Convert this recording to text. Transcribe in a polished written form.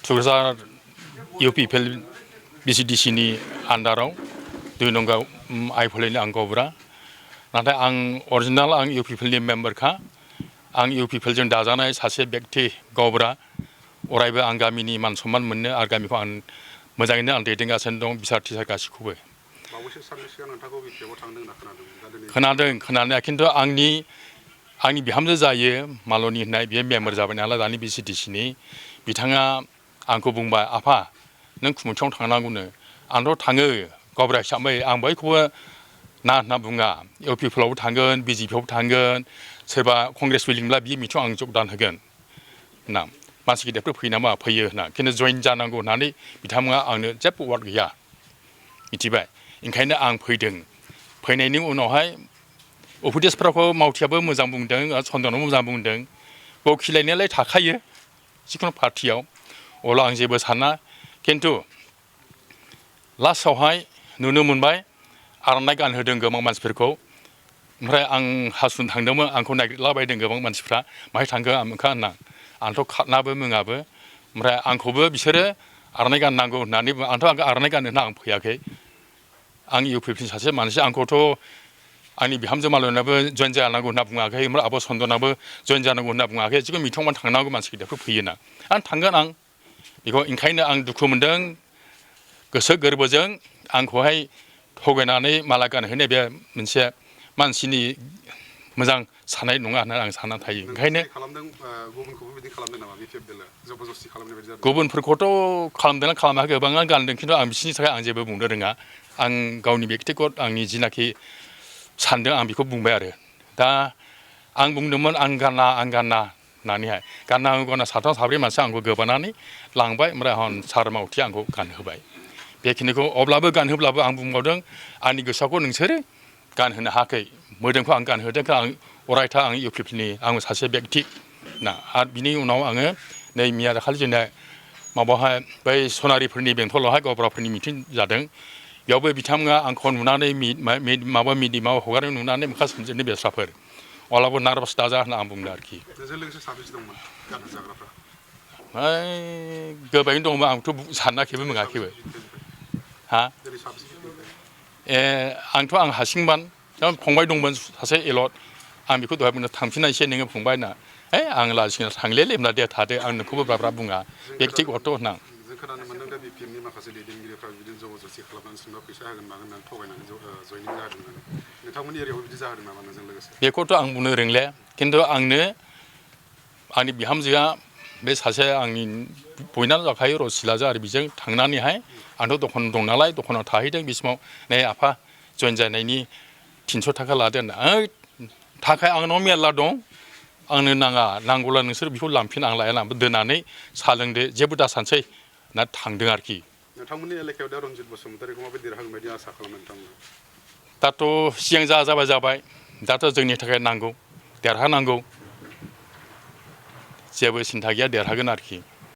थुक्राझार UPPL BCDC नि आन्दाराव दुइ नंगाव आइफोलेनि आं गब्रा नाथाय आं अरिजिनाल आं UPPL नि मेम्बारखा आं UPPL जों दाजानाय सासे व्यक्ति गब्रा अरायबो आं गामिनि मान सन्मान मोननो आरो गामिखौ आं मोजाङैनो आं दैदेनगासिनो दं बिसार टिचार गासिखौबो खोनादों खोनानाया खिन्थु आंनि बिहामजो जायो मालनि होननाय बे मेम्बार जाबाय नालाय दानि BCDC नि बिथाङा आंखौ बुंबाय आफा नों खुमिथियाव थांनांगौनो आंथ' थाङो गब्रा हिसाबै आं बयखौबो ना होनना बुङा UPPL आवबो थांगोन BJP आवबो थांगोन सोरबा कंग्रेस फैदोंब्ला बे मिथिङाव आं जगदान होगोन होनना मानसि गिदिरफोर फैयो नामा फैयो होनना खिन्थु जइन जानांगौ होननानै बिथांमोना आंनो जेबो वार्ड गैया मिथिबाय ओंखायनो आं फैदों फैनायनि उनावहाय उपदेशफोरखौ मावथियाबो मोजां बुंदों चन्दनाबो मोजां बुंदों बखिलायनायालाय थाखायो जिखुनु पार्टियाव अब्ला आं जेबो साना खिन्थु लास्टआवहाय नुनो मोनबाय आर'नाइ गानहोदों गोबां मानसिफोरखौ ओमफ्राय आं हासुनो थांदोंमोन आंखौ नागिरलाबायदों गोबां मानसिफ्रा माहाय थांखो आमोखा होनना आंथ' खारनाबो मुङाबो ओमफ्राय आंखौबो बिसोरो आर'नाइ गाननांगौ होननानै आंथ' आर'नाइ गाननो होनना आं फैयाखै आं UPPL सासे मानसि आंखौथ' आंनि बिहामजो मालायनाबो जइन जानांगौ होनना बुङाखै ओमफ्राय आब' चन्दनाबो जइन जानांगौ होनना बुङाखै जिखुनु मिथिङाव थांनांगौ मानसि गिदिरफोर फैयोना आं थांगोन आं बेखौ ओंखायनो आं दुखु मोनदों गोसो गोरबोजों आंखौहाय थगायनानै माला गानहोनाय बे मोनसे मानसिनि मोजां साननाय नङा होननानै आं सानना थायो ओंखायनो गुबुनफोरखौथ' खालामदोंना खालामाखै गोबाङानो गानदों खिन्थु आं बिसोरनि थाखाय आं जेबो बुंनो रोङा आं गावनि बेक्तिगत आंनि जिनाखि सानदों आं बेखौ बुंबाय आरो दा आं बुंदोंमोन आं गाना होननानैहाय गानना साथाम साब्रै मानसिया आंखौ गोबानानै लांबाय ओमफ्राय सार मावथिया आंखौ गानहोबाय बेखिनिखौ अब्लाबो गानहोब्लाबो आं बुंबावदों आंनि गोसोखौ नोंसोरो गानहोनो हायाखै मोदोमखौ आं गानहोदों आं अरायथा आं UPPL नि आं सासे व्यक्ति ना आरो बिनि उनाव आङो नै मैया दाखालि जोंना माबाहाय बै सनारिफोरनि बेंथलावहाय गब्राफोरनि मिथिं जादों बेयावबो बिथांमोना आंखौ नुनानै मिडियामाव हगारनाय नुनानै मोखां सोमजोबनो बेस्राफोर अब्लाबो नार्भास दाजा होनना आं बुंदों आरोखि गोबाङैनो दंमोन आंथ' सानाखैबो मोनाखैबो हा आंथ' आं हारसिंमोन फंबाय दंमोन सासे एलट आं बेखौ दहाय बुंनो थांफिनना एसे नोङो फंबाय होनना आं लाजिना थांलेलै होनना दे थादो आं नोंखौबो ब्रा बुङा बेक्तिगत होनना खोनानो मोनदों दा BPN नि माखासे दैदेनगिरिफ्रा बिदिनो जबरदस्ति खालामनानै सोरबा फैसा होगोन मागोन होननानै थगायनानै जयनिं जादों होननानै नोंथांमोननि एरियायावबो बिदि जादों नामा नोंजों लोगोसे बेखौथ' आं बुंनो रोंले खिन्थु आंनो आंनि बिहामजोआ बे सासे आंनि बयनाबो जाखायो रसिलाजो आरो बिजों थांनानैहाय आंथ' दखान दं नालाय दखानाव थाहैदों बे समाव नै आफा जइन जानायनि 300 थाखा लादो होनना थाखाया आंनाव मेरला दं आंनो नाङा नांगौला नोंसोर बेखौ लांफिन आं लाया लांबो दोननानै साहा लोंदो जेबो दासानसै ना थांदों आरोखि नोंथांमोननि एलेकायाव दा रन्जित बसुमतारीखौ माबायदि देरहागोन बायदि आसा खालामो नोंथांमोना दाथ' सिगां जाबाय दाथ' जोंनि थाखाय नांगौ देरहानांगौ जेबो सिन्था गैया देरहागोन आरोखि